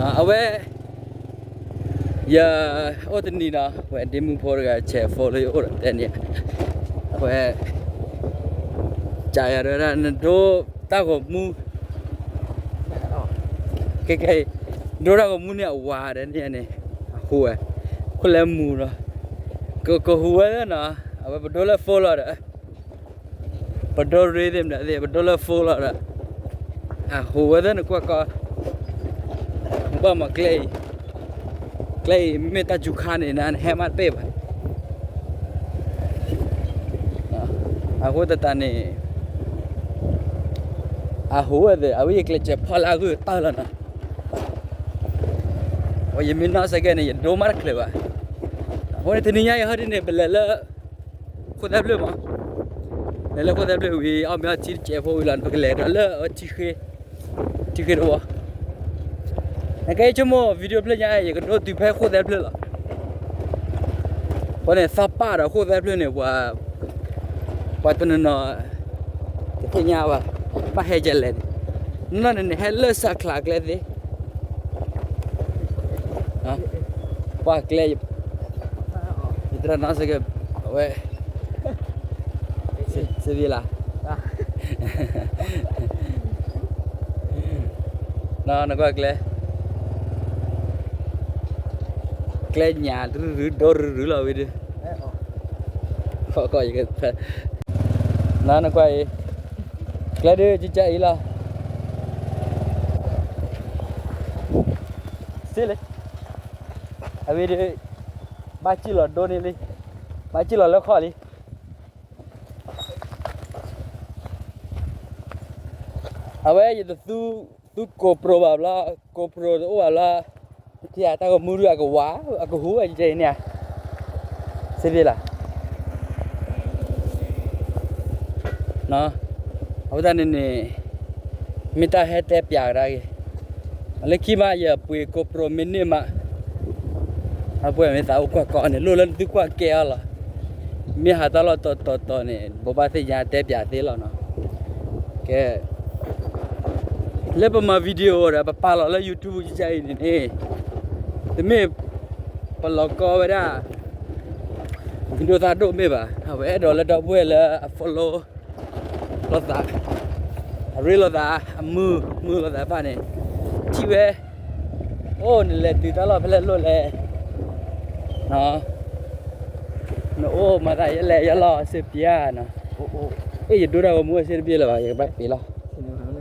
အဝဲ ယ အိၣ်တနံၤဒီး ဝဲဒ့မုၣ်ဖိတဂၤ ဆဲးဖိလၢယအိၣ်ဒီးတဲန့ၣ်, အဝဲ ကယၤဒီးဒၣ် နဒိတၢ်ဂီၤမူ ကဲကဲ ဒိတၢ်ဂီၤမူန့ၣ် အဝၤဒီးန့ၣ်န့ၣ် အဟူဝဲ ခိၣ်လဲမူဒီး ကဟူဝဲသ့ၣ်နီၤ, အဝဲပဒိလၢ phone လီၤဒီး ပဒိရ့သ့ၣ်မနုၤသ့ၣ် ပဒိလၢ phone လီၤဒီး အဟူဝဲသ့ၣ်နကွၢ်ကီ ဘၣ်မၤကျဲအံၤ, ကျဲအံၤမ့ၢ်တၢ်စူၤခါန့ၣ် နဟဲမးတပ့ၢ်ဘၣ်. အဃိသတးန့ၣ် အဟူဝဲသ့ၣ် အဝဲယကျဲးစၢးဖီၣ်လၢအဂုၢ်အတၢ်လီၤနီၤ. ယမ့ၢ်နီၢ်စဲးကဲန့ၣ် ယဒိမးတချုးဘၣ်. အဃိန့ၣ် တနံၤညါအံၤဟီဒ်န့ၣ် ပလဲၤလၢ ဃိၣ်သဲဖျၢၣ်မး, လဲၤလၢဃိၣ်သဲဖျၢၣ်ဝံၤ အီၣ်မ့ၤအီထံတစဲးဖိဝံၤလီၤ ပကလဲၤဒီးလၢအထံဃ့, ထံဃ့တဝီ, နကဲဆိကမိၣ် video ဖျၢၣ်ညါ ယကဒိတုၤဖဲဃိၣ်သဲဖျၢၣ်လီၤ. အဃိန့ၣ် သးပာ်ဒီးဃိၣ်သဲဖျၢၣ်န့ၣ် ပှၤ ပှၤတနီၤနီၤ တသ့ၣ်ညါဘၣ် ဘၣ်ဟဲကလဲၣ်န့ၣ်, နီၢ်နီၢ်န့ၣ် ဟဲလၢစးချးကျဲသ့ ပှၤကျဲ ယတရၢ်နီၢ်စ့ၢ်ကီး အဝဲ စ့ၢ်ဘ့ၣ်လၢ နကွၢ်ကျဲ ကျဲညၣ်ရုရုဒီရုရုလီၤဝံၤဒီး နကွၢ်အံၤ ကျဲဒုးကကအံၤလီၤ စ့ၢ်လံ အဝံၤဒီး ဘၣ်စံၣ်လီၤဒိန့ၣ်လံ ဘၣ်စံၣ်လီၤလၢခီၣ်လံ အဝဲယတသူ သူ GoPro ဘၣ်ဘျီ GoPro တအိၣ်ဘၣ်ဘျီ ပထံၣ်တၢ်ဂီၤမူဒုးအကဝၤ အကဟူဝဲကဲအံၤန့ၣ် စ့ၢ်ဘ့ၣ်လၢ အဝဲဒၣ်န့ၣ်န့ၣ် မ့ၢ်တၢ်ဟဲတဲပၠးကဒါက့ၤ လၢခံမး ယပှ့ၤ GoPro မ့ၢ်န့ၢ်မး အပှဲၤမ့ၢ်သးအိၣ်ကွၢ်ကီန့ၣ် လိၣ်လၢနသုကွၢ်ကဲအီၤလီၤ မ့ၢ်ဟးတၢ်လီၢ်တီတီတီန့ၣ် ဘိးဘၣ်သ့ၣ်ညါတဲပၠးသ့လီၤနီၤ ကဲ လၢပမၤ video ဒီး ပပာ်လီၤလၢ YouTube ကကအံၤန့ၣ်န့ၣ် တမ့ၢ်ပလီၤကီဝဲဒၣ် ဒိၣ်သးဒိၣ်မ့ၢ်ဘၣ် အဝဲအဲၣ်ဒိးလၢဒီပုၢ်ဝဲၢ်လၢအ follow လိာ်သး အရ့လိာ်သး အမုာ်မုာ်လိာ်သးတဖၣ်န့ၣ် ထံၣ်ဝဲ အိၣ်နလဲၤတုၤတၢ်လီၢ်ဖဲလဲၣ်လိၣ်လဲၣ် နအိၣ်မၤသးယလဲၤယလီၢ်စ့ပၠးနီၤ အ့ၣ် ယဒိတၢ်ဂီၤမူအစ့တဘ့ၣ်လၢၤဘၣ် ယကဘၣ်ပ့ၤလီၤ